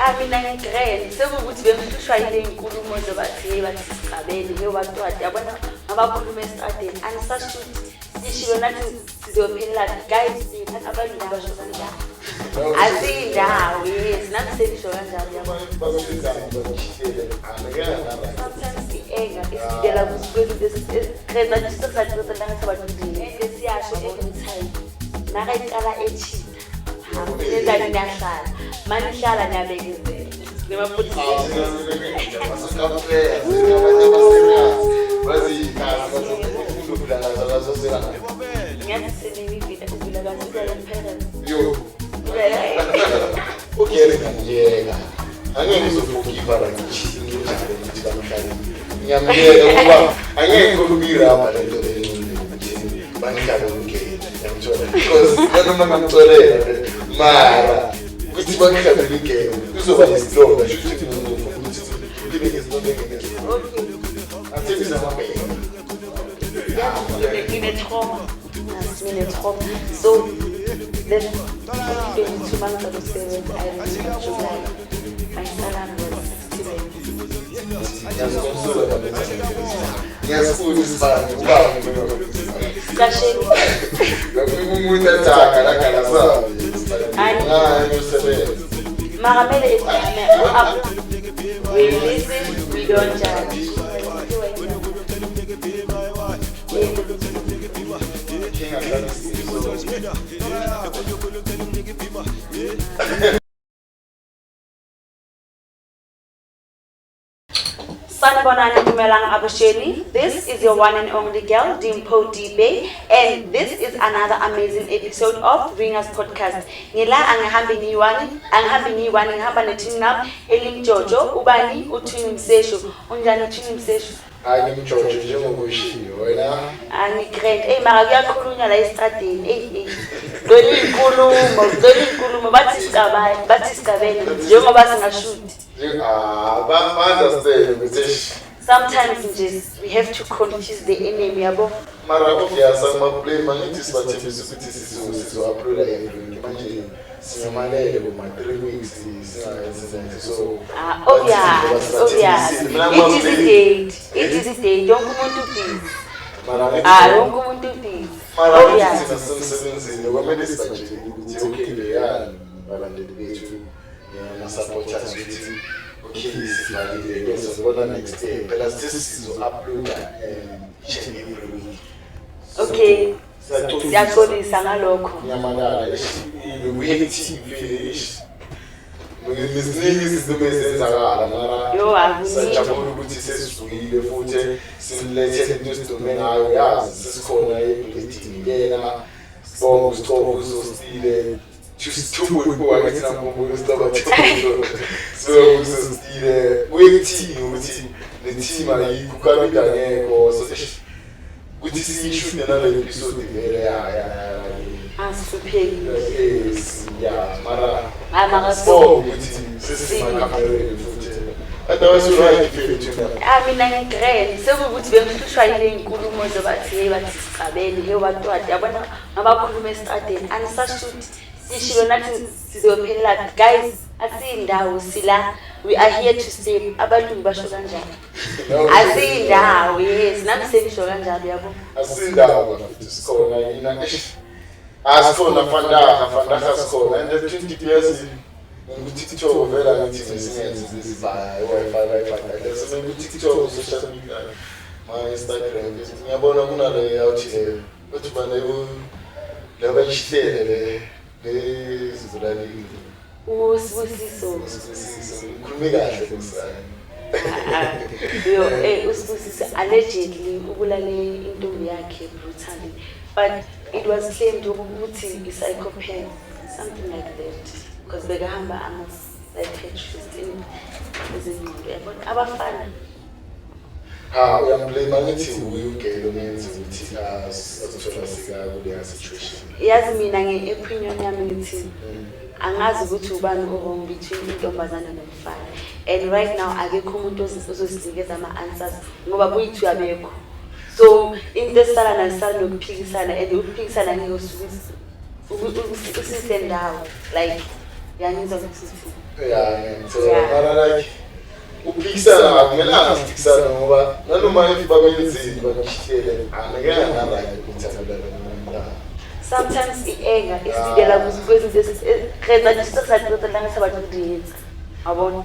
Ah, mina ngi-grand. Sekuwukuthi bengihlushwa yile nkulumo zobathi, hey, bathi sicabele, hey, batwati, yabona, ngabakhuluma esitradeni anisashuthi, sishilo nathi sizophelela. Guys, abantu basho kanjalo, asiyindawo. Yes, nathi senisho kanjalo, yabona. Sometimes i-anger isikela kwezinto siyasho every time nakayiqala echitha nenzani, niyahlala, manihlala, niyabekezela nema-police station. Ngathi senini uVilakazi udlala Pirates. Ugere ngiyeka, angeke ngizoforgiva la nginjalo ukuthi bamhlale, ngiyamyeka ngoba angeke ngikhuluma irabha lento leyo ukuthi bangihlabe ugere, yangithola, because nanoma ngamxolela mara ukuthi bangihlabele igere kuzoba nesilonda, sho ukuthi ngizofuna ukuthi ngibe ngesilonda engenezo athembisa amabheka. Ngine-trauma, ngine-trauma. So the 22 months ago, I remember July, my salary was 60 rand. Ngiyazikonsula, ngiyasifuna isibani ubaba. Casheni. Umuntu athaka lagalasabi. Hayi. Hayi, usebenza. Mara mele we listen, we don't judge. King adlala isizo. Sanibonani, dumelang, avuxeni. This is your one and only girl, Dimpo Dibe, and this is another amazing episode of Ringers Podcast. Ngila angihambi ngiyi-one, angihambi ngiyi-one, ngihamba ne-team nami elimjojo, ubani uThini Mseshu. Unjani uThini Mseshu? Hayi, ngimjojo njengokushiyo wena. Angi-grand. Ey, mara kuyakhulunywa la estradeni. Ey, ey. Gcwele iy'nkulumo, gcwele iy'nkulumo, bathi sicabane, bathi sicabene njengoba singashuthi. Ah, ba-understand ukuthi eish, Sometimes nje we have to confuse the enemy, yabo. Mara obvious angima-blame, angithi sibathembisa ukuthi sizo-uploada every week, manje sinyamalele boma-3 weeks singayenzi, so Ah, obvious, obvious. It is a date. It is a date. Wonke umuntu busy. Mara Ah, wonke umuntu busy. mara angithi Obvious. thina sisemsebenzini, kwamele sibatshele ukuthi okay, leyani balandeli bethu, ama-supporters, ukuthi okay, sivalile, bezobona next year. Phela sithe sizo-uploada each and every week. Okay. Siyaxolisa. Siyaxolisa ngalokho. Nyamalala, bekuyi-hectic vele, eish. Ziningi izinto ezenzakala, mara Yo, akuningi. siyajabula ukuthi sesivukile futhi simlethele into esidume ngayo, yazi sesikhona ebhilidini lena. Sibonga uSicobo usostile 2.4, angithi namkhumbulo uSicobo 2.4, so usostile kuye kuthini ukuthi le team ayikho, uKabida ngekho, so eish, ukuthi siyishude nale episode vele ya. Asihluphekile. Yes, ya, mara Ah, mara sibonga ukuthi sesisemakhamereni futhi, otherwise right mfethu. Ah, mina ngi-grand. Sekuwukuthi bengihlushwa yile nkulumo zobathi, hey, bathi sicabene, hey, batwati, yabona, ngabakhuluma estradeni anisashuthi, sishilo nathi sizophelela. Guys, asiyindawo, sila, we are here to stay. Abalungu basho kanjalo, asiyindawo. Yes, nathi senisho kanjalo, yabo. Asindawo bafethu, sikhona yina, eish, asikhona fandaga fandaga, sikhona. And the 20 years ngu-TikTok vele, angithi besingenzi lezibaya i-Wi-Fi, Wi-Fi so ku-TikTok, social media, ma-Instagram, ngiyabona kunale yawuthi le uthi bane le bayishihlele le le zizolali. USibusiso. Ngikhulume kahle kusana. Yo, uSibusiso allegedly ubulale intombi yakhe brutally, but it was claimed ukuthi i-psychopath, something like that, because bekahamba ama-psychiatrist in ezengqondo, yabona abafana. Ha, uyamblame, angithi uye ugele omenza ukuthi azithola sika kuleya situation. Yazi, mina nge-opinion yami ngithi angazi ukuthi ubani o-wrong between intombazane nomfana, and right now akekho umuntu ozosinikeza ama-answers ngoba buyithu abekho, so into esisala nayo sisala nokuphikisana, and ukuphikisana ngeke usise ndawo, like. Uyangizwa ukuthi ngithini? Ya, ngiyangithola. Mara like ukuphikisana akumelanga siphikisane, ngoba nanoma if bamenzeni bamshihlele, angeke nga-right ukuthi abulale umntana. Sometimes i-anger isikela kwezinto re etsa dintho tse re sa di qetellang, re sa batle ho di etsa, wa bona,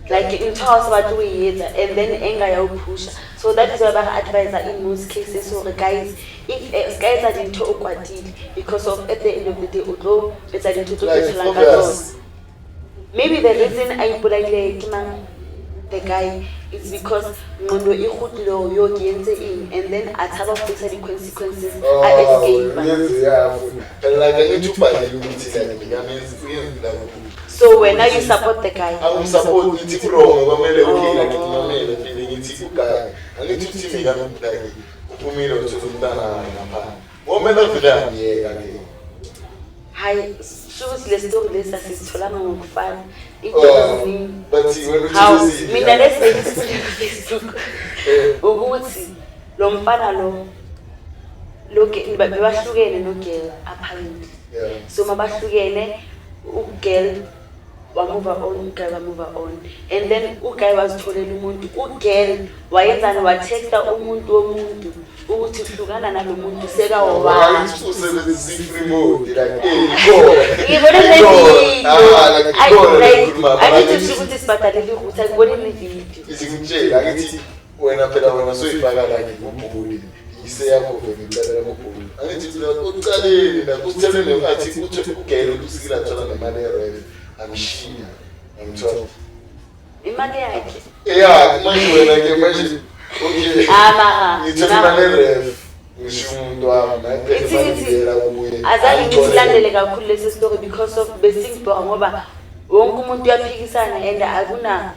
like ntho ha o sa batle ho e etsa and then anger ya o pusha. So that is why ba re advisa in most cases hore guys, if ska etsa dintho o kwatile, because of at the end of the day o tlo etsa dintho tse o tlo Like, tholang ka obvious. tsona. Maybe the reason a ipolaile ke mang, the guy, it's because ngqondo e kgutlile hore yo ke entse eng, and then a tshaba ho face di-consequences, a escape. Uyenze yafuna phela, like angithi ubhalile ukuthi like ngamenzi uyenzile ukuthi. So wena you support the guy? Angimsupport, ngithi ku-wrong kwamele, okay, like ngimamele vele, ngithi u-guy angithi uthi mina like uphumile uthola umntana ngaphandle, ngomele vele amyeka ke. Hayi, shukuthi le story lesi asisitholanga ngokufana. Oh, Into ziningi. But wena Hawu, uthi mina lesi bengisifunda ku-Facebook ukuthi lo mfana lo bebahlukene no-girl apparently. So mabahlukene, u-girl wa-move on, u-guy wa-move on, and then u-guy wazitholela umuntu. U-girl wayenzani? Watexta umuntu womuntu ukuthi hlukana nalo muntu sekawowami. Usebenzisa i-free mode, like ikhona. Ngibone le Ah, like ikhona video. lekhuluma, Angithi mara kusho ukuthi sibhadalele i-router, ngibone le video. Izingitshela angithi wena phela wena soyifaka like ngobhuli iseyakho vele ngicela ngobhuli, angithi mina ucaleni la usithele athi uthi ugele usikile athola nemali ye-rent, amshiya, angithola. Imali yakhe. Ya, manje wena ke manje, okay. Ah, mara ngithola imali ye-rent, ngishiya umuntu wami naye phela imali ngiyela kuye. Azange ngisilandele kakhulu lesi story because of besingibhora, ngoba wonke umuntu uyaphikisana and akuna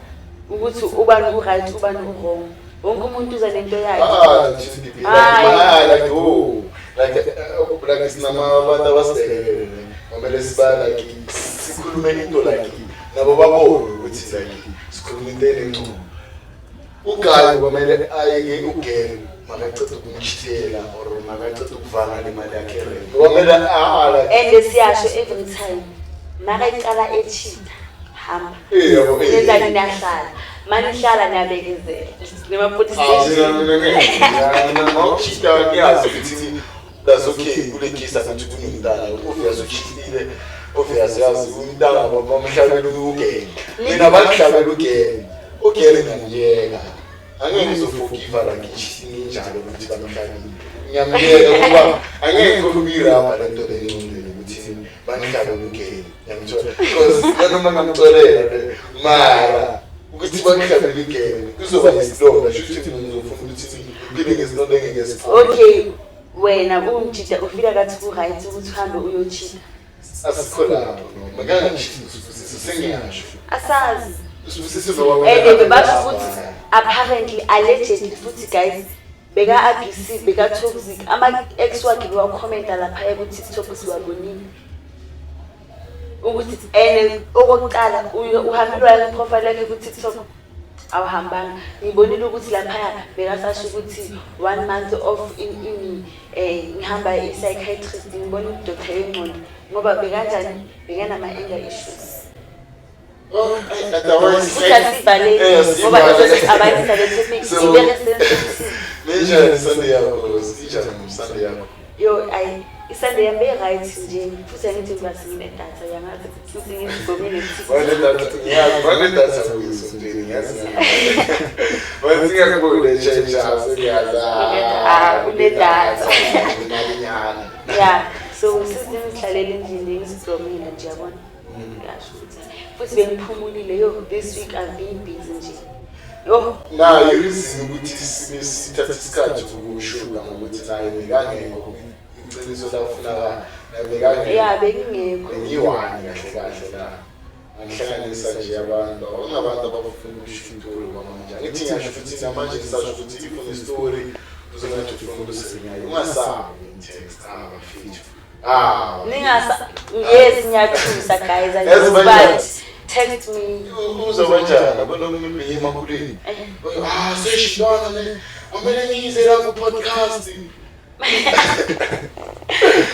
ukuthi ubani u-right, ubani u-wrong, wonke umuntu uza nento yakhe. Ah, like, Hayi. ah, like, oh, like sinama abantu abasibhekelele, kwamele siba like sikhulume into like nabo babone ukuthi like sikhuluma into enengcono. U-guy kwamele ayeke u-girl makaceda ukumchithela or makaceda ukuvala le mali yakhe rent, kwamele ah like. And siyasho every time, makayicala echitha, hamba. Yabo, eh. Nenzani? Niyahlala, manihlala, niyabekezela nema-police Ah, station. mina mawuchita ngiyazi ukuthi that's okay. Kule case angathi kunomntana, obvious uchitile, obvious yazi umntana bamhlabela u-girl. Mina bakuhlabela u-girl, u-girl ngiyamyeka, angeke ngizoforgiva like nginjalo ukuthi bamhlabile, ngiyamyeka ngoba angeke ngikhulume irabha le nto leyo engqondweni ukuthi bangihlabele u-girl, ngiyamthola, because nanoma ngamxolela le, mara ukuthi bangihlabele i-girl kuzoba isilonda, sho ukuthi mina ngizofuna ukuthi ngiphile ngesilonda engeke siphole. Okay, wena ungumjida, ufika kathi ku-right ukuthi uhambe uyochitha? Asikho lapho, makangashithi, sengiyasho. Asazi. Sizoba And bebasho ukuthi apparently, allegedly futhi guys, beka-abusive, beka-toxic. Ama-ex wakhe bewakhomenta laphaya ku-TikTok, siwabonile ukuthi and okokuqala uhambile waya kwi-profile yakhe ku-TikTok, awuhambanga, ngibonile ukuthi laphaya bekasasho ukuthi one month off in ngihamba i-psychiatrist, ngibona udoctor yengqondo, ngoba bekanjani, bekanama-anger issues. Futhi asivaleli ngoba izosi-abayisa le topic, ibeke sensitive. Ninjani Sunday yakho? Injani Sunday yakho? Yo, ayi, iSunday yami beyi-right nje, futhi angithi ngiba nginedatha, uyangazi futhi ngizigomile. Wanedatha, ngiyazi, wanedatha kuyisontweni, ngiyazi. Wathi ngiyakubona tshentsha, sengiyazi. Ah, unedatha. Imalinyana. Ya, so sithi ngizihlalele endlini, ngizigomile nje, yabona, ngasho ukuthi futhi bengiphumulile. Yo, this week I've been busy nje, yo. Nayo i-reason ukuthi sibe sithathe isikhathi ukushuka ngokuthi naye bekangekho, iqiniso lafunakala, naye bekangekho. Ya, bengingekho. Bengiyi-one kahle kahle la. Angihlanganisa nje abantu, akunabantu abafuna ukusho itori kwamanje. Angithi ngiyasho futhi namanje ngisasho ukuthi if une-story uzongathi ufuna ukusenyayo, ungasabi text, ah bafethu, ah. Ningasa, yes, ngiyathusa guys. I Yazi know, banjani? but text me. Uza kanjani abantu omunye emakhuleni, ah seshintwana le, kumele ngiyize la ku-podcast.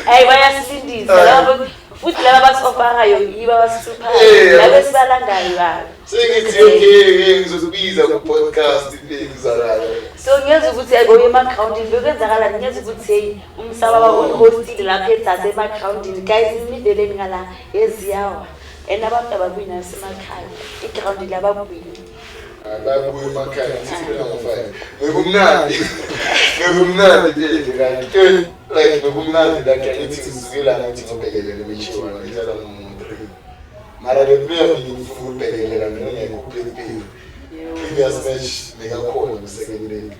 Hayi, bayasilindisa Ah. labo. Futhi laba abasi-offer-ayo yibo abasihluphayo. Eh, Laba esibalandayo babo. Sengithi okay, ngizokubiza ku-podcast ngizalala. So ngiyeza ukuthi ayibo emagrawundini bekwenzakalani, ngiyeza ukuthi heyi, umsababa unihostile lapha edzase emagrawundini. Guys, niveleni ngala eziyawa and abantu ababuyi nasemakhaya, igrawundi lababuyini. Babuye emakhaya ngithi ngo-5. Bekumnandi. Bekumnandi nje like like bekumnandi like angithi ngisukela ngathi ngibhekelele imishiwa ngidlala ngo-3. Mara le player ngifuna ukubhekelela mina ngekho play. Previous match bekakhona ku-second leg.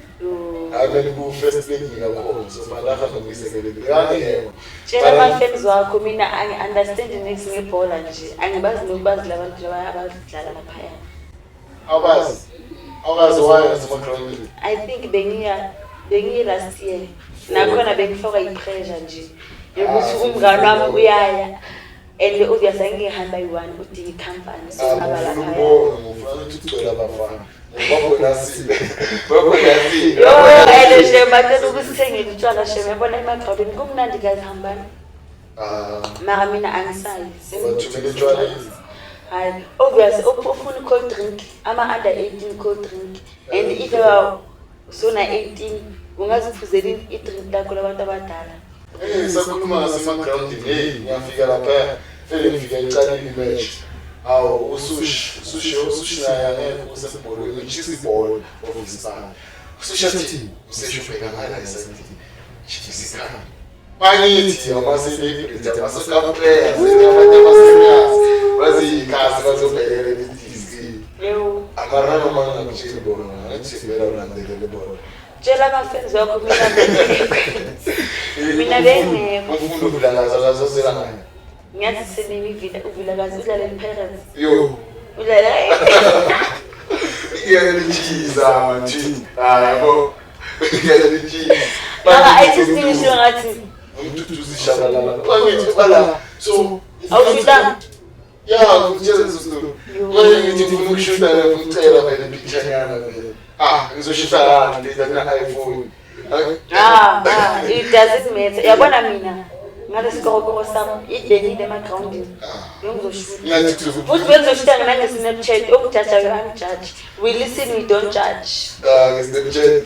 I mean ku-first leg ngikakhona, so malaha ngikwi-second leg. Bekangekho. Tshela ama-fans wakho, mina angi-understand niks ngebhola nje, angibazi nokubazi la bantu laba abadlala laphaya. Abazi. Abazi why nasemagrawundini. I think bengiye last year, nakhona bengifakwa i-pressure nje yokuthi umngani wami uyaya and obvious angihamba yi-one, udinga ikhampani, so ngaba Ngifuna laphaya. ukubona, ngifuna ukuthi ugcwele abafana. Babonasile. Babonasile. Yo, and shem, bacela ukusithengela utshwala shem, yabona emagrawundini kumnandi guys, hambani. Ah, Mara mina angisayi. Bathumele utshwala. Hayi, obvious ufuna i-cold drink, ama-under 18 cold drink, and if ever usuna 18 ungaziphuzela i-drink lakho labantu abadala. Eh, sakhuluma ngasemagrawundini, hey, ngiyafika lapha, vele ngifika ecaleni match. Awu, usushi, usushi, usushi naye angekho usebholweni, uchisa ibhola of isipani. Usushi athi, usesho ubheka ngala esayidini. Chisa ikhanda. Bangithi ama-celebrity, ama-soccer players, abantu abaserious, baziyikasi bazobhekelela i-DC. Yo. Amarano mangangitsheli bona, ngathi vele ulandelele ibhola. Tshela ama-fans wakho, mina bengekho. Mina bengekho. Umfundo uVilakazi akazozela ngayo. Ngathi senimi uVilakazi udlala i-Pirates. Yo. Udlala. Iyalichiza manje. Hayi bo. Iyalichiza. Mara I just ngisho ngathi Umduduzi Shabalala. Bangithi bala. So awushutanga. Ya, ngitshela leso story. Manje ngithi ngifuna ukushuta la, ngicela vele picture nyana vele. Ah, ngizoshuta la, ngidla na iPhone. Ah, it doesn't matter. Yabona mina ngalesikorokoro sami ibhekile emagrawundini. Bengizoshuta. Ngathi kuzokuthi Futhi bengizoshuta nange-Snapchat, okujajayo angijaji. We listen, we don't judge. Ah, nge-Snapchat.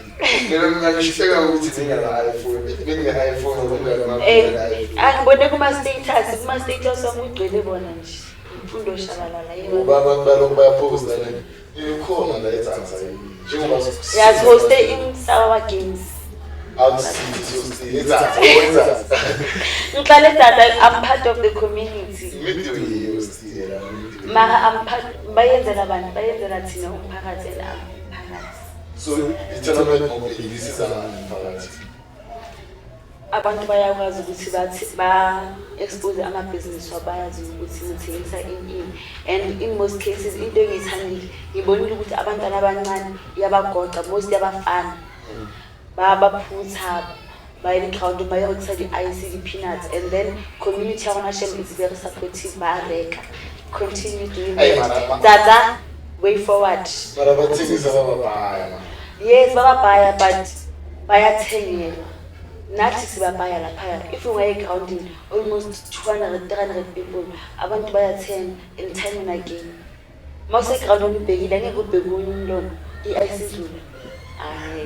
Mina ngingashuhleka ukuthi ngingana iPhone. Ngine iPhone ngingana Eh, angibone kuma-status wami ugcwele bona nje. Mfundo Shabalala yebo. Ngoba abantu balokhu bayaphosta le. Ikhona la eTanza njengoba Yazi-hoste in-Sawa Games. Awusithi eTanza, eTanza. Ngihlale eTanza, I'm part of the community. Midway usitiyela. Mara I'm part, bayenzela abantu, bayenzela thina umphakathi and I'm umphakathi. So i-tournament ngobhekisisa ngani phakathi? Abantu bayakwazi ukuthi bathi ba-expose amabhizinisi wabo, bayazi ukuthi ngithengisa ini ini, and in most cases into engiyithandile, ngibonile ukuthi abantwana abancane iyabagoqa, most yabafana bayabaphutha, baye di-ground bayorekisa di-ice, di-peanuts, and then community ya rona shem is very supportive, ba reka. Continue doing Ay, that. mara Tsatsa way forward. Mara bathengisa bababhaya man. Yes, bababhaya but bayathengelwa, nathi sibabhaya laphaya. If ungaya egrawundini, almost 200 300 people, abantu bayathenga and time and again. Ma usegrawundini ubhekile, angeke ubheke omunye umlomo, i-ice idlule. Hayi.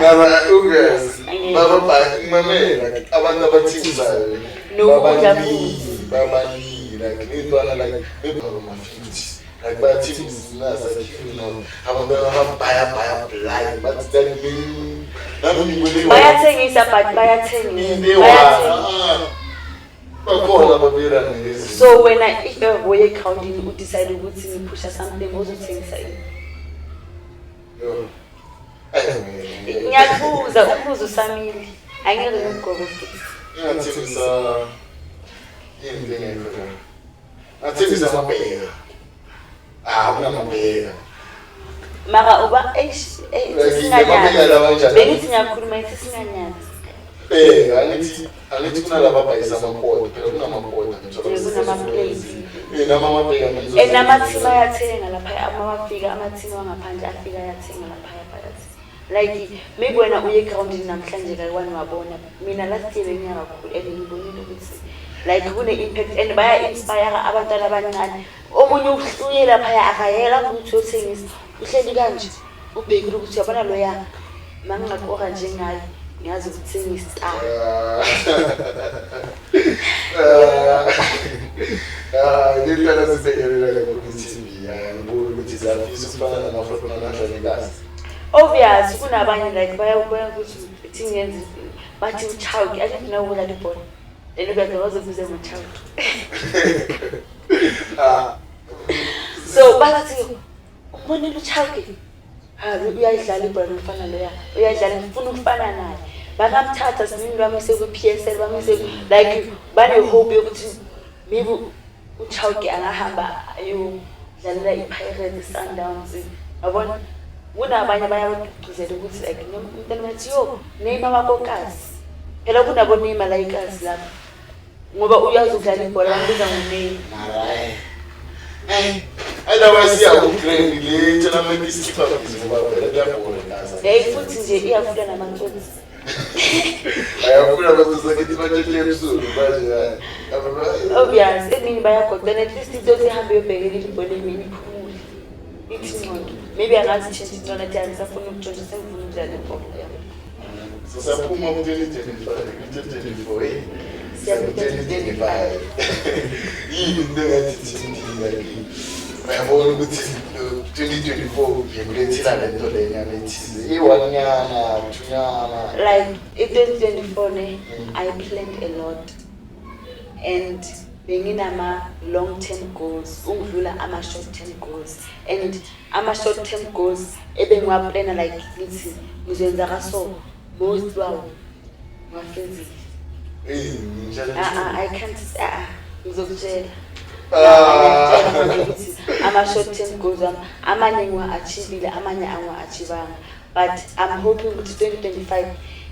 Mara obvious Angeke. bababhaya mamela abantu abathengisayo. Nokudla. Babaningi, babaningi like ney'ntwana like maybe ma-50 like bayathengisa nasakhiwe nabo abantwana ababhaya bhaya blind bathi that mean nami ngibone Bayathengisa but bayathengelwa. Into eyi-one, Bayathenga. ah, bakhona ababuyelana ngezinto. So wena if ever uye egrawundini udecide ukuthi ngiphusha something, ozothengisa ini? Yo. Ay, Ngiyakubuza, umbuzo usamile, angeke ngikugobe futhi. Ngingathengisa into engekho la. Ngathengisa amabheka. Ah, kunamabheka. Mara uba eish, eh, Like, singanyazi. amabheka lawa anjani? Bengithi ngiyakhuluma, ithi singanyazi. Eh, angithi kunalaba abhayisa amakota, phela kunamakota ngithola. Kunama-plate. Eh, nama amabheka And amathimi ayathenga laphaya, amawafika amathimi wangaphandle afika ayathenga laphaya phakathi. Like maybe wena uye egrawundini namhlanje kayi-one wabona, mina last year bengiya kakhulu and ngibonile ukuthi Like kune-impact and baya-inspire abantwana abancane. Omunye uye laphaya akayela ukuthi uyothengisa, uhleli kanje ubhekile ukuthi uyabona loya, ma ngingakora njengaye ngiyazi ukuthi sengiyi-star. Lentwana sibhekelela ku-TV, ngibona ukuthi ziyafisa ukufana nama-Grootman adlale. Obvious, kunabanye like bayabona ukuthi ithi ngenze, bathi uChauke athi nawe udlala ibhola and ukade bazokubiza ngoChauke. So bathi umbonile uChauke, ha, uyayidlala ibhola nomfana loya, uyayidlala, ngifuna ukufana naye. Bangamthatha sinini bamise kwi-PSL, bamise, like bane-hope yokuthi maybe uChauke angahamba ayodlalela i-Pirates, i-Sundowns, yabona. Kunabanye bayabagqugquzela ukuthi like umntwana bathi yo name abakokazi phela, kunabo name la ikazi lapho ngoba uyazi ukudlala ibhola, bambiza ngo-name. Mara otherwise iyaku-trend le tournament isikhipha busy ngoba phela kuyabhola nazo. Hey, futhi nje iyafuna namatsotsi. Ayafuna amatsotsi akithi batshetshe ebusuku manje. Obvious, emini bayagoqa and at least itsotsi ihambe yobhekela ibhola emini, iphumule, ithi ngcono maybe angazitshintsha intwana athi angisafuni ukutshontsha, sengifuna ukudlala ibhola, yabo. So siyaphuma ku-2025, ku-2024, hey. Siya ku-2025. Yini into engathi thini, like uyabona ukuthi 2024 ngikulethela le nto lenyana ethize, i-one nyana, two nyana? Like i-2024 ne, I planned a lot and benginama long term goals ungidlula ama short term goals, and ama short term goals ebengiwaplana, like ngithi ngizoyenza kaso, most wawo ngiwafezile. Eh, ngitshela. Ah, ah, I can't, ah, ah, ngizokutshela. Ah. Ngiyakutshela ukuthi ama-short term goals wami amanye ngiwa-achievile, amanye angiwa-achievanga, but I'm hoping ukuthi 2025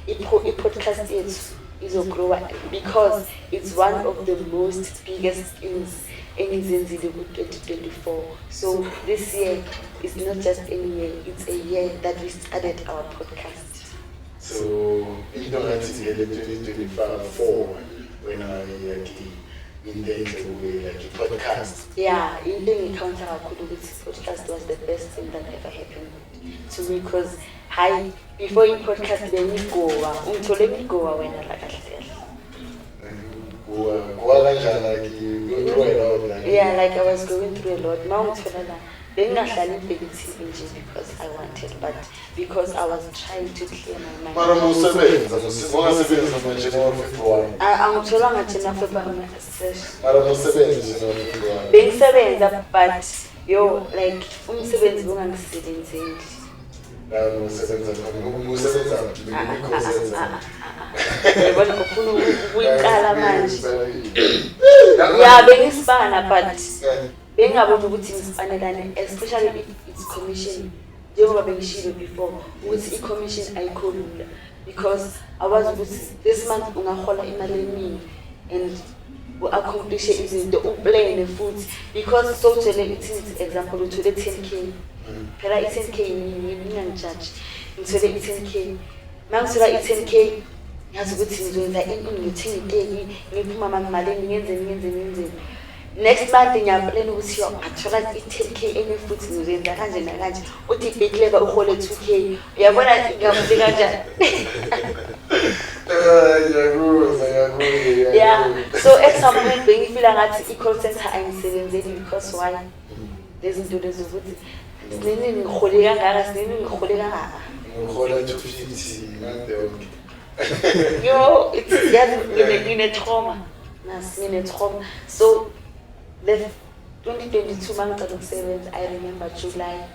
i-podcast yethu izogrowa because it's one of the most biggest things engizenzile ku-2024. So this year is not just any year, it's a year that we started our podcast. So into ngathi ngele 2025 forward wena, like into enhle kuye, like i-podcast? Yeah, into engicounta kakhulu ukuthi podcast was the best thing that ever happened to me, because hayi, before i-podcast bengigowa, ungithole ngigowa wena la kahle kahle. Kuwa kanjani? Like you go through a lot, like? Yeah, like I was going through a lot. Ma ungithola la bengingahlali ngibheke i-TV nje because I wanted, but because I was trying to clear my mind. Mara musebenza, ungasebenza manje ngo-February? Angitholanga thina February. Mara musebenza nje ngo-February? Bengisebenza, but yo, like umsebenzi bungangisebenzeli. La musebenza, musebenza Ah, ah, ah, ah. Yabona, ufuna ukuyiqala manje. Ya, bengisipana but bengingaboni ukuthi ngisipanelane, especially if it's commission, njengoba bengishilo before ukuthi i-commission ayikho lula because awazi ukuthi this month ungahola imali eningi and u-accomplishe izinto uplane futhi, because sowuthole ithi example uthole 10K. Phela i-10K, ningangijaji, ngithole i-10K. Uma ngithola i-10K ngazi ukuthi ngizoyenza ini, ngithenga iteki, ngiphuma mamalini, ngenzeni, ngenzeni, ngenzeni. Next month ngiyaplana ukuthi yo, ngathola i-10K enye futhi, ngizoyenza kanje nakanje. Uthi big level uhole 2K, uyabona ngavuli kanjani? Ngiyakuzwa, ngiyakuzwa. Yeah, so at some point bengifila ngathi i-call center ayingisebenzeli because why, lezi zinto lezi ukuthi sinini ngihole kangaka, sinini ngihole kangaka. Ngihola 250 month yonke. Yo, it's yazi ngine-trauma nasi, ngine-trauma. So the 2022 mangicala ukusebenza, I remember July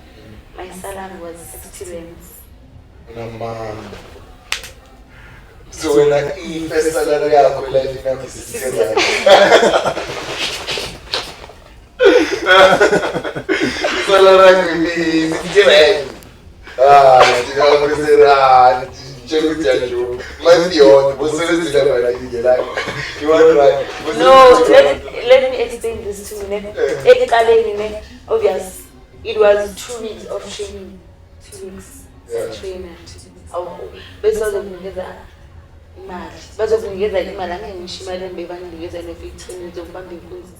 my salary was 60 rands. Unamanga. So wena i-first salary yakho life yakho i-60 rand? Salary yakho i-60 rand? Ah, ndingakuserani, nditshela ukuthi uyajoka. Month yonke busebenzile balike la i-1 rand? No, let me explain this to you, ne. Ekuqaleni ne, obvious, it was 2 weeks of training, 2 weeks. Trainer. Awu, bese bazokunikeza Imali bazokunikeza imali, angeke ngisho imali engibe banginikeza no-15 ngizokubamba inkunzi.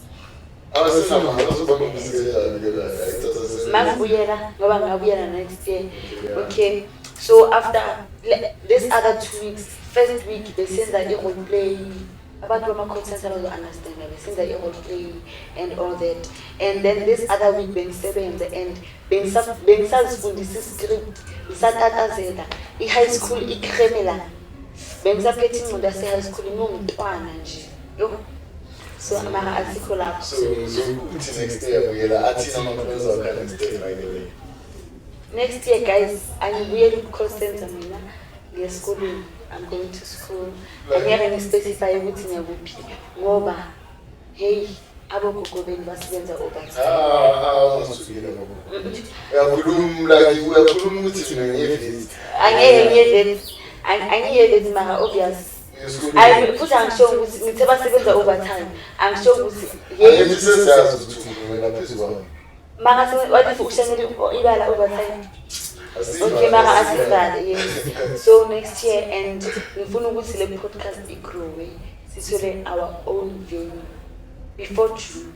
Abasenamali bazobamba inkunzi kanjani ke la? Ayithatha. Mangibuyela, ngoba ngingabuyela next year. Okay, so after this other 2 weeks, first week besenza i-role play, abantu bama-call center bazo-understanda, besenza i-role play and all that, and then this other week bengisebenza and bengisazifundisa i-script, ngisatatazela i-high school ikremela, bengisaphethe ingqondo yase-high school, ngiwumntwana nje, yo. So mara asikho lapho. So uthi next year buyela, athina ama-plans wakhe next year, by the way? Next year, guys, angibuyeli ku-call center mina, ngiya esikolweni. I'm going to school. Angeke ngi-specify ukuthi ngiyakuphi ngoba hey, abogogo beni basebenza overtime. Ah, ah, ungasukile lokho. Uyakhuluma like uyakhuluma ukuthi mina ngiye-vet. Angeke ngiye vet, angiye vet, mara obvious. Esikolweni. Futhi angisho ukuthi ngithe basebenza overtime, angisho ukuthi hey. Angithi sesiyazi ukuthi wena phezu kwami. Mara what if ushanele ibala overtime? Okay, mara asivale, yes. So next year, and ngifuna ukuthi le podcast i-growe, sithole our own venue before June,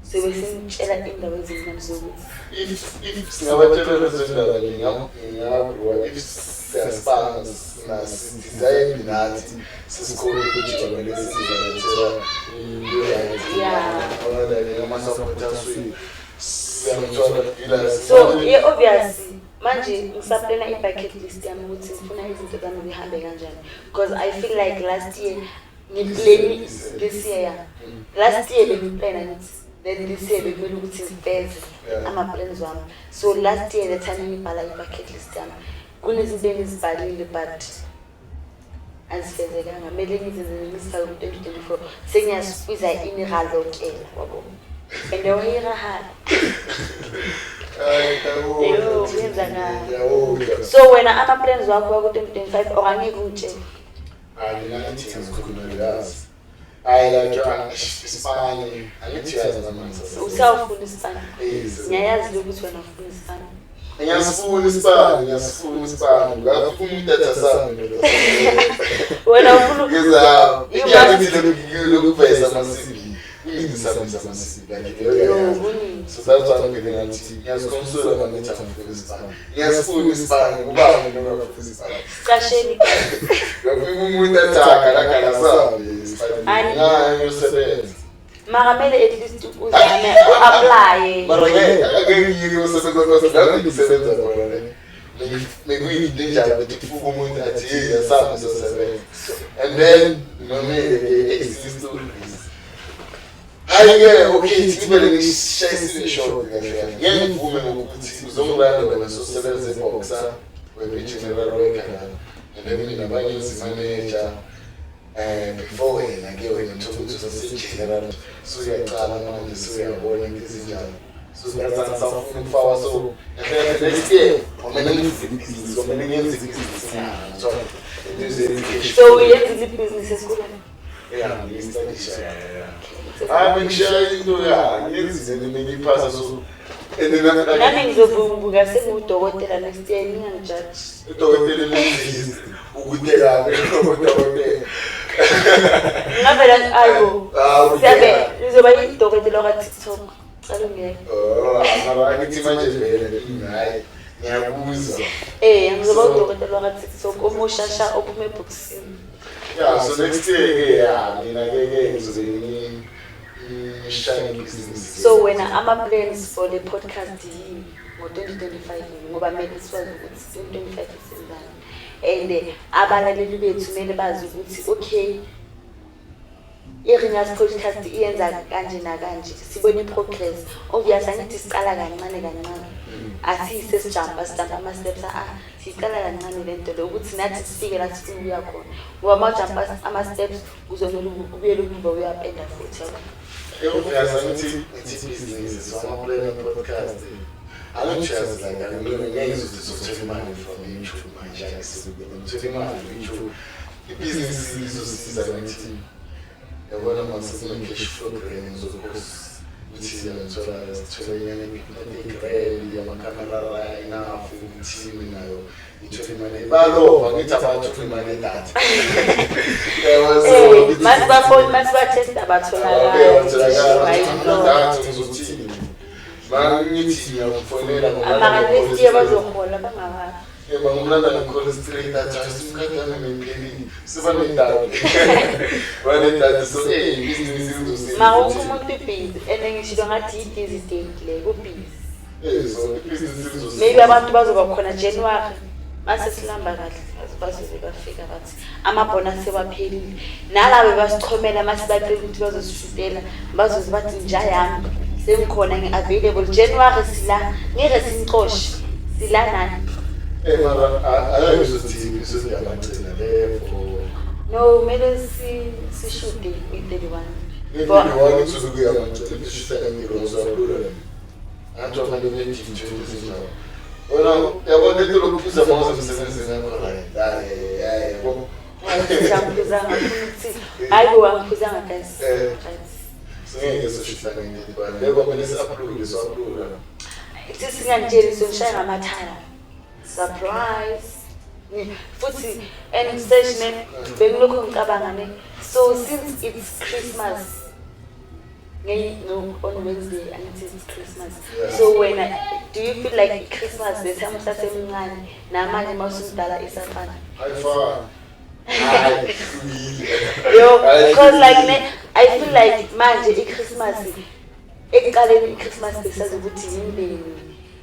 sobe sinitshela indawo ezimnandi zokuthi If singabatshela lezo ndaba, ngingagrowa if siyasipana nasi-design nathi sesikhona ukuthi jabulele sizalethela into. Ama-supporters wethu siyangithola ila. So yeah, obvious, manje ngisaplana i-bucket list yami ukuthi ngifuna izinto zami zihambe kanjani, because I feel like last year ngi-plani this year, yeah. Last year bengiplana ngithi then this year bekumele ukuthi ngifeze ama-plans wami. So last year, the time ngibhala i-bucket list yami, kunezinto engizibhalile but azifezekanga, kumele ngizenze, ngizifake ku-2024. Sengiyasqueeza iniralokela wabo and wayirahala. Yo, kuyenzakala. So wena, ama-plans wakho wako-2025, or angeke ungitshele? Hayi, mina ngithi ngizikhulumelazi. Hayi, like isipani, angithi uyazi nami. Usawufuna isipani? Ngiyayazi lokuthi wena ufuna isipani. Ngiyasifuna isipani, ngiyasifuna isipani. Ngafuna umtatha sami. Wena ufuna Ngizama. Iyakuthi lokuveza ama-CV. Ngisabisa ama-CV like Yo, leyo. kuningi. So that's why I'm getting ngathi ngiyaziconsola mangithi angifuni isipani. Ngiyasifuna isipani, ubani noma ngafuna isipani. Sicasheni. Ngafika umuntu athaka la kalasabi isipani. Ani- Ngayosebenza. Mara kumele at least uzame u-applye. Mara ke ake ngiyike usebenza kwase ngisebenza khona le. Bekuyinto enjalo ukuthi kufika umuntu athi, "Hey, asabi sizosebenza." And then noma stories. Hayi ke, okay, thibele ngishayisile short kahle kahle. Ngeke ngivume ngokuthi uzongilanda wena sosebenza e-Boxer, wena i-general worker la. And then mina bangizi manager. And before wena ke, wena uthola ukuthi usase-general, so uyaqala manje, suyabona into ezinjalo. So that's safuna ukufaka, so kahle kahle next year kwamele ngenze ibhizinisi, kwamele ngenze ibhizinisi, so into ze-cash. So uyenzile ibhizinisi esikolweni? Yeah, ngiyistadisha, yeah. Hayi, bengishaya into ya ngiyenzile ngiyiphasa, so and then Nami ngizovumbuka sengiwudokotela next year, ningangijaji. Udokotela lenzist ukuteka udokotela. Ngavela ayo. Ah, Siyabe ngizoba yidokotela ka-TikTok, cala ungeke. Oh, mara angithi manje vele, hayi, ngiyakuzwa. Eh, ngizoba udokotela waka-TikTok omushasha ophuma ebhokisini. Yeah, so next year ke, yeah, mina ke ngizobe ngishaye ibhizinisi. So wena, ama-plans for the podcast yini ngo-2025? Ngoba kumele siwazi ukuthi 2025 isenzani and abalaleli bethu kumele bazi ukuthi okay, i-Ringas Podcast iyenza kanje nakanje, sibone i-progress. Obvious, angithi siqala kancane kancane, asiyise sijampa sijampa ama-steps, ah, siyiqala kancane le nto le ukuthi nathi sifike la sifuna ukuya khona, ngoba uma ujampa ama-steps kuzomele ubuyele emuva uyapenda futhi, yabo. Obvious, angithi ngithi ibhizinisi, so ama-plan podcast angithi uyazi like angeke ngizuthi sizothola imali from YouTube manje, angisuke ngithola imali ku-YouTube. Ibhizinisi izosiza ngithi yabona mase kune-cash flow grant, ngizokhosa Ukuthi ngithola sithole inyanga i-grand amakhamera enough, team nayo ithole imali, balova ngithi abathole imali edatha. Yabo, so Masibafoni masibathesta batholakala. Datha ngizothini? Mangithi ngiyakufonela. Mara next year bazohola bangakabi. Bangumlanda ngikhona straight, athi isikhathi yami ngiphelile, sebanedatha, banedatha, so ibhizinisi lizosebenza. Mara wonke umuntu ubhizi and ngishilo ngathi yi-busy date le, kubhizi. So ibhizinisi lizosebenza. Maybe abantu bazoba khona January mase silamba kahle, bazobe bafika bathi amabhonasi sewaphelile, nalabo basichomela masibacela ukuthi bazosishutela bazoze bathi nja yami sengikhona, ngi-available January, sila ngeke sinicoshe, sila nani. Mara ayikuzothini sesiyabagcina le for No, kumele sishude i-31. Nge-31 kuzobe kuyabagcina, sishutha ngiro athi abantu ne-team. Wena yabona into lokuphuza mawusemsebenzini yakho, right? Hayi, hayi, yabo. Angiphuzanga, ngifuna ukuthi hayi bo, angiphuzanga guys. Right. Singeke sishutha nge-31 leko, kumele si-upload, so-upload. Ithi singantsheli, sonishaya ngamathaya surprise futhi and sesh ne bengilokhu ngicabanga ne, so since it's Christmas no, on Wednesday angithi it's Christmas. So wena do you feel like i-Christmas the time usasemncane namanje mawusumdala isafana? Ayifani, hayi. Yo, because like ne, I feel like manje i-Christmas, ekuqaleni i-Christmas besazi ukuthi yimndeni,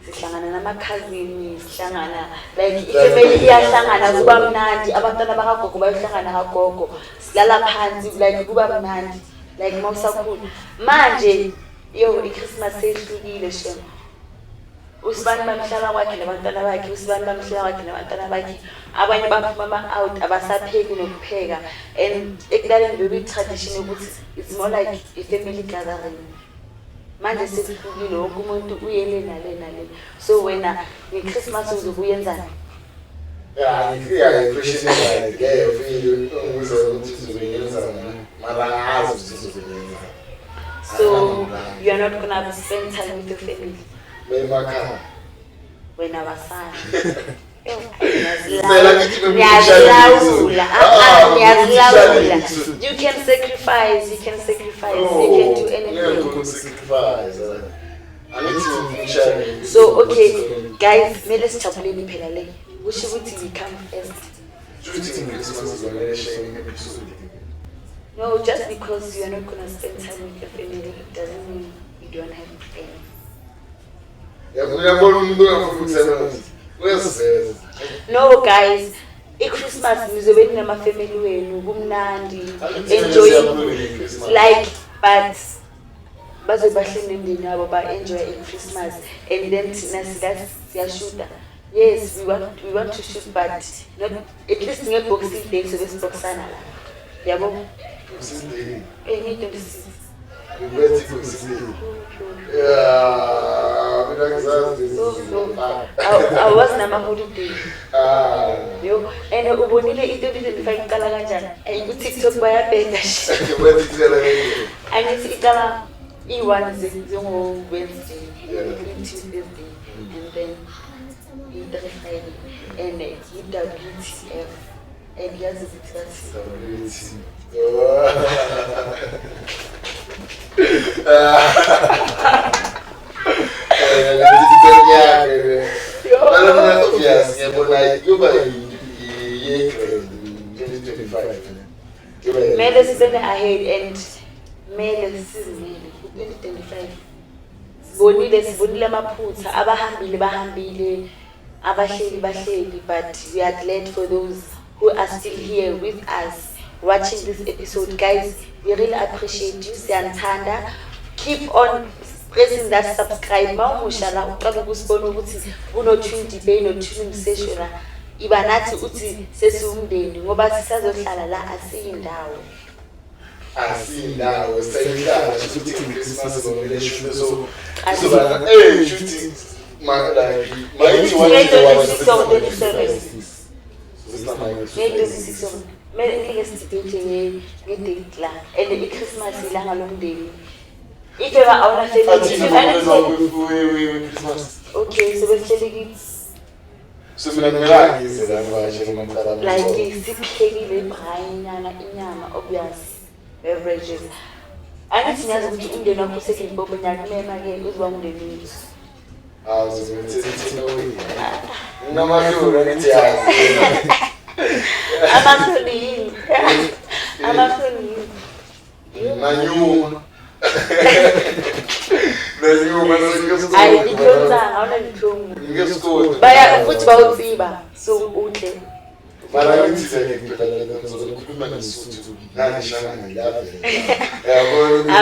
sihlangana namakhazini, sihlangana like ifamily iyahlangana, kuba mnandi, abantwana bakagogo bayohlangana kagogo, silala phansi, like kuba mnandi like mawusakhula. Manje yo, i-Christmas seyihlukile shem, usibani bamhlala kwakhe nabantwana bakhe, usibani bamhlala kwakhe nabantwana bakhe, abanye baphuma ama-out, abasapheki nokupheka. And ekulaleni bekuyi-tradition yokuthi it's more like i-family gathering, manje sekuhlukile, wonke umuntu uyele nale nale. So wena nge-Christmas uzobe uyenzani? Ya, yeah, question right leyo, vele ungibuza ukuthi uzobe ngenzani, mara angazi ukuthi uzobe ngenzani. So you are not gonna spend time with your family? Bemakhaya. Wena wasana. Phela ngithi Ngiyazilawula. Ah, Ah, ngiyazilawula. bekuthi You can sacrifice, you can sacrifice, you can do anything. Ngeke sacrifice, angithi ngishaya. So okay guys, kumele sijabuleni phela, le kusho ukuthi we come first. Futhi nge-Christmas uzomele share episode. No, just because you are not gonna spend time with your family, it doesn't mean you don't have plans. Uyabona umuntu ongafuni ukusebenza uyasiveza. No guys, i-Christmas nizobe ninamafamily wenu, kumnandi, enjoying like, but bazobe bahleli nemndeni yabo, ba-enjoy i-Christmas, and then thina sila siyashuta. Yes, we want to shoot, but not at least nge-Boxing Day sobe siboxana la, yabo. Boxing Day. Nge-26. Bethi Boxing Day. Yeah, mina ngizazi. So awazi nama-holiday. Ah. Yo, and ubonile i-2025 iqala kanjani? Ayi, ku-TikTok bayabheda shi. Bethi kucela kanjani? Angithi iqala i-1 zingo-Wednesday, i-2 Thursday, and then i-3 Friday, and i-WTF, and yazi ukuthi bathi WT. Oh. Yo. Mina obvious ngiyabona kuyoba ye-grand 2025. Kuyoba Kumele sibene ahead and kumele sizimele ku-2025. Sibonile amaphutha, abahambile bahambile, abahleli bahleli, but we are glad for those who are still here with us watching this episode. Guys, we really appreciate you, siyanithanda. Keep on pressing that subscribe. Ma umusha la, uqala ukusibona ukuthi kuno-Twin Debate no-Twin Msesho la, iba nathi, uthi sesiwumndeni ngoba sisazohlala la, asiyindawo. Asindawo, siyayihlala nje ukuthi Christmas izomele shube, so kuzoba shuthi ma like mayithi one Nge-26 or 27. Nge-26. Nge-26, kumele ngike sidebate nge-date la, and i-Christmas ilanga lomndeni. If ever awuna family. Athini we-Christmas? Okay, so besihleli kithi. So mina kumele ngize la ngivakashele umamqala. Like siphekile ibrayinyana, inyama, obvious, beverages. Angithi ngiyazi ukuthi umndeni wakho useLimpopo, ngiyakumema-ke uzoba umndeni wethu. Hawu, ngizothetha away. Nginamahloni, angithi yazi. Amahloni yini? Amahloni yini? Nanyuma. Nanyuma. Hayi, ditlhong tsang, ha ona ditlhong. Ngesikole. Baya futhi bawutsiba, so utle. Mara ngithi nje ngizokhuluma ngeSotho. Nangishanga lapha. Yabona ukuthi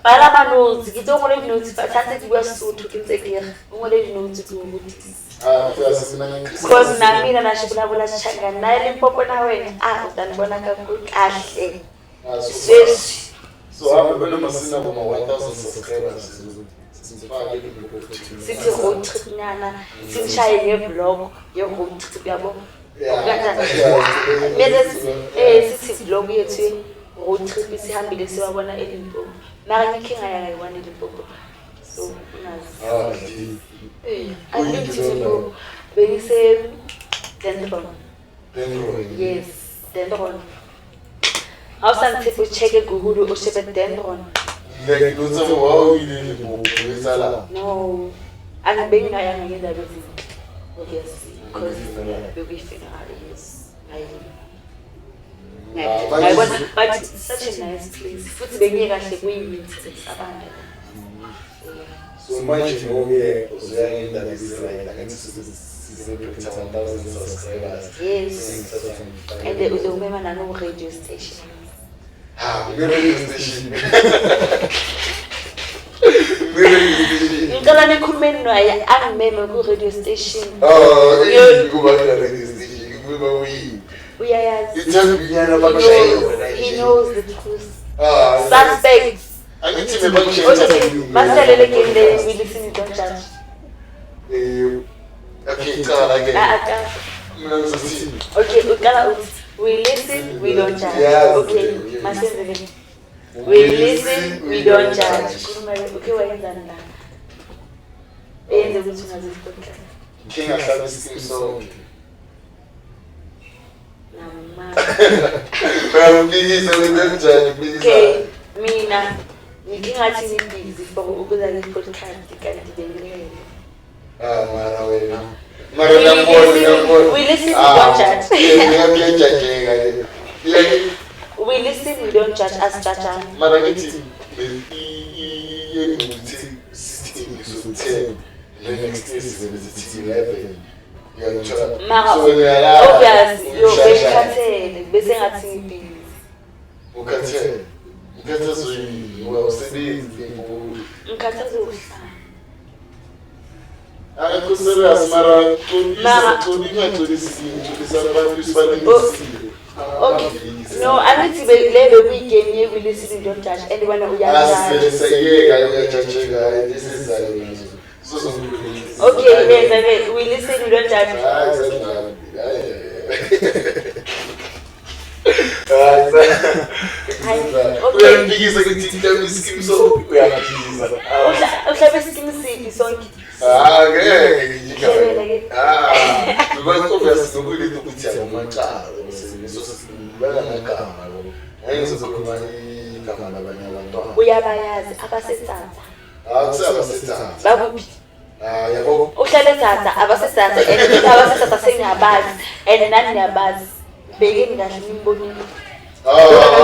Bhala ama-notes, ke tlo ngola di-notes fa tlase ke bua Sesotho ke ntse ke re o ngole di-notes ke o rutise. Ah, first mina Because na mina na xi vulavula Xichangani na ya Limpopo na wena a u ta ni vona ka ku kahle sweswi. So hambe noma sinabo ma 1000 subscribers sizofaka iLimpopo. Sithi road trip nyana, sinishaye nge-vlog ye-road trip, yabo. Mele sithi vlog yethu ye-road trip, sihambile siwabona eLimpopo. Mara ngikhe ngaya ngayi-one eLimpopo. So ungazi. I've been to Limpopo. Bengise Dendron. Yes, Dendron. Ha o sa ntshepe o check-e Google o shebe Dendron. Like lotsa wa o ile Limpopo etsahala. No. Angibengingayanga ngendaba ezinhle. Obviously, because bekuyi-funeral, yes. Ngayibona, but it's such a nice place. Futhi bengiye kahle kuyi-winter abantu. So manje ngokuye uzoya ngendaba ezi-right, angithi size-celebrate 1000 subscribers. Yes. And then uzomema nano-radio station. Ha, nge-radio station. Nge-radio station. Ngicela nikhulume naye angimeme ku-radio station. Oh, eh, kuba radio station, kuba kuyini? Uyayazi. Ithambinyana He bakushaye knows, yona he nje. knows the truth. Ah, Suspects. angithi bebakushaye Okay, maselele game le, we listen, we don't judge. Okay, cala ke. Ah, ah, Mina ngizothini? okay, uqala uthi we listen, we don't judge. Yes, Okay, yes. masenzele. We listen, we don't judge. Khuluma ke, okay, wayenzani la? Eyenze ukuthi ungazi podcast. Ngike ngahlala isikimu sonke. Nama. Uyampikisa wena njani mpikisa? Okay, mina ngike ngathi ngibhizi for ukuza ke-podcast kanti bengilele. Ah, mara wena. Mara We ngiyambona, listen- ngiyambona. we listen, we Ah, don't judge. Ngiyajajeka le. We listen, we don't judge, asijajani. Mara ngithi ukuthi sithini so-10 the next day sizobe sithi 11. Uyangithola? Mara So wena uyalala, obvious, yo uyashayashaya. bengikhathele bese ngathi ngibhizi. Ukhathele. Ukhathazwe yini? Awusebenzi ngoku. Ngikhathazwe ukuhlala. Akekho serious mara Mara- xolisa, ungaxolisi, xolisa abantu sibalekisile. Okay. No, angithi le bekuyigame ye we listen, we don't judge and wena uyajaja. Asivele sayiyeka uyajajeka lesizayo nazo. Sozokulungisa. Okay, yenza ke we listen, we don't judge. Hayi sadlala. Hayi. Hayi, Hayi. okay. Uyamphikisa ukuthi mhlawumbe isikimu sonke uyangaphikisa. Uhlabe isikimu siphi sonke? Ah, ngeke Hlebela ke. Ah, because obviously nokulita ukuthi amacala beka ngegama lo. Ngeke ngizokhuluma igama labanye abantwana. Uyabayazi abasetsatsa. Ah, kusabasetsatsa. Bakuphi? Ah, yabo. Uhlale tsatsa abasetsatsa and mina abasetsatsa sengiyabazi and nani niyabazi. Bhekeni kahle nimbonile. Ah,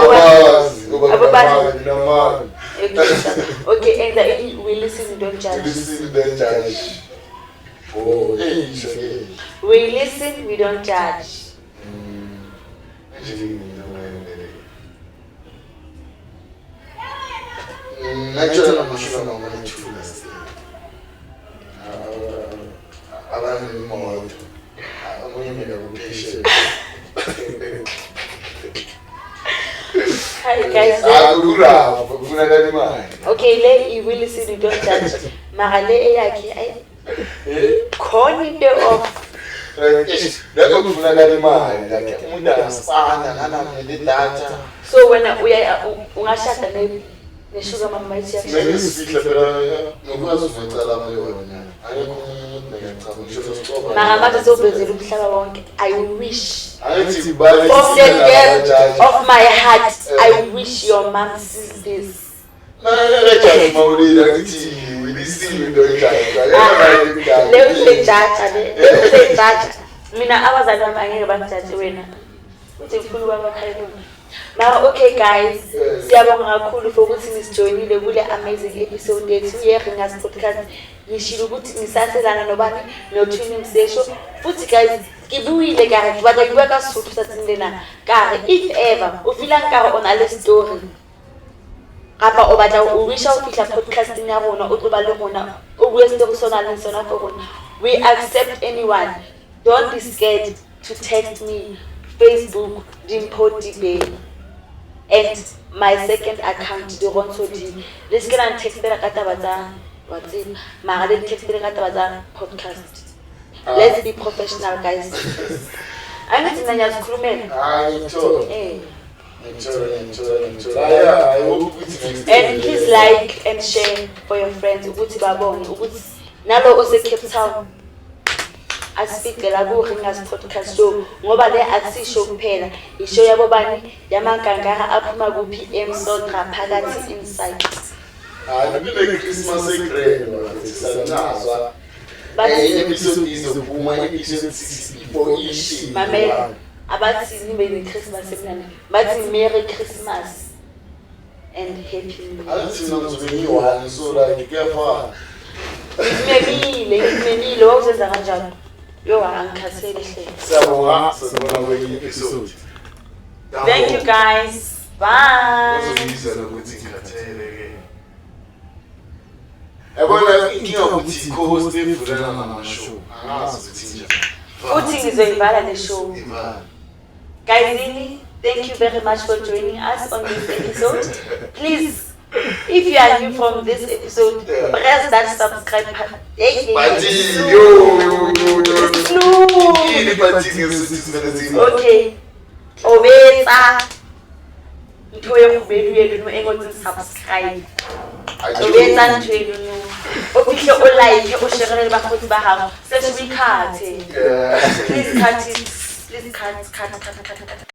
abazi. Ngoba Ababazi. nginamanga. Okay, okay, and the, we listen, we don't judge. Listen, don't judge. Oh, hey, shake. We listen, we don't judge. Ngakutshela amashumi amane-two abanemoto omunye mina kuphesheya. Hi guys. Akurapho kufunakala imali. Okay, le we listen, we don't judge. Mara le eyakhe ayi khona into off. Lapho kufunakala imali like umuntu angasipana nanamele idatha. So wena uya ungashada ne Ne-sugar mama ithi Ngeke sifihle phela nokwazi uvecala yona. Akekho umuntu ngiyacabanga ngisho nesicoba. Mara manje sewuvezela umhlaba wonke. I wish Angithi bathi of the depth of my heart, I wish your mom sees this. Nakajaji mawulile angithi wilisiwe into enjalo. Leyo usejaja le, leyo usejaja. Mina abazali bami angeke bangijaje wena. Uthi ngifuna ukuba makhalekhukhwini. Mara okay guys, siyabonga kakhulu for ukuthi nisijoyinile kule amazing episode yethu ye-Ringers Podcast. Ngishilo ukuthi ngisaselana nobani noTwin Msesho. Futhi guys, ke buile ka re ke batla ke bua ka Sesotho tsatsing lena. Ka re if ever o feelang kare o na le story kapa o batla o wisha ho fihla podcasting ya rona, o tlo ba le rona, o bue story se o nang le sona for rona. We accept anyone. Don't be scared to text me, Facebook Dimpho Dibeng, and my second account Dirontsho D. Le seke la ntextela ka taba tsa wa tseba, mara le ntextele ka taba tsa podcast. Let's be professional guys. Angithi mina ngiyazikhulumela. Hayi ngithola. Eh. Ngithola ngithola ngithola. Hayi, I hope ukuthi next And time. please like and share for your friends ukuthi babone ukuthi nalo ose Cape Town asifikela ku Ringers Podcast Show, ngoba le akusisho kuphela, ishow yabo bani yamagangara aphuma kuphi eMsodra phakathi inside. Hayi nibe Christmas egrand bathi sanazwa. Bathi Episode izophuma episode 6 before ishi. Mamela, abathi nibe ne-Christmas emnandi, bathi Merry Christmas and Happy New Year. Angithi mina ngizobe ngiyi-one, so like kuyafana. Ngikumemile, ngikumemile, wawuzenza kanjani? Yo, angikhathele hle. Siyabonga, sibona kwenye episode. Thank you guys. Bye. Bazobiza nokuthi ngikhathele ke. Yabona inkinga ukuthi co-host evulana nama-show. Angazi ukuthi njani. Futhi ngizoyivala le show. Ivala. Guys, really, thank you very much for joining us on this episode. Please, if you are new from this episode, press that subscribe button. Hey, hey, Bathi, hey. yo, yo, yo, yo. Slow. Yini bathi ngesuthi simele siyivalile? Okay. Obetsa ntho e kgubedu eno e ngotseng subscribe. Tobetsa ntho enono. O fihle o like, o share le bakgotsi ba hao. Se we cut. Yeah. Please cut it. Please cut, cut, cut, cut, cut.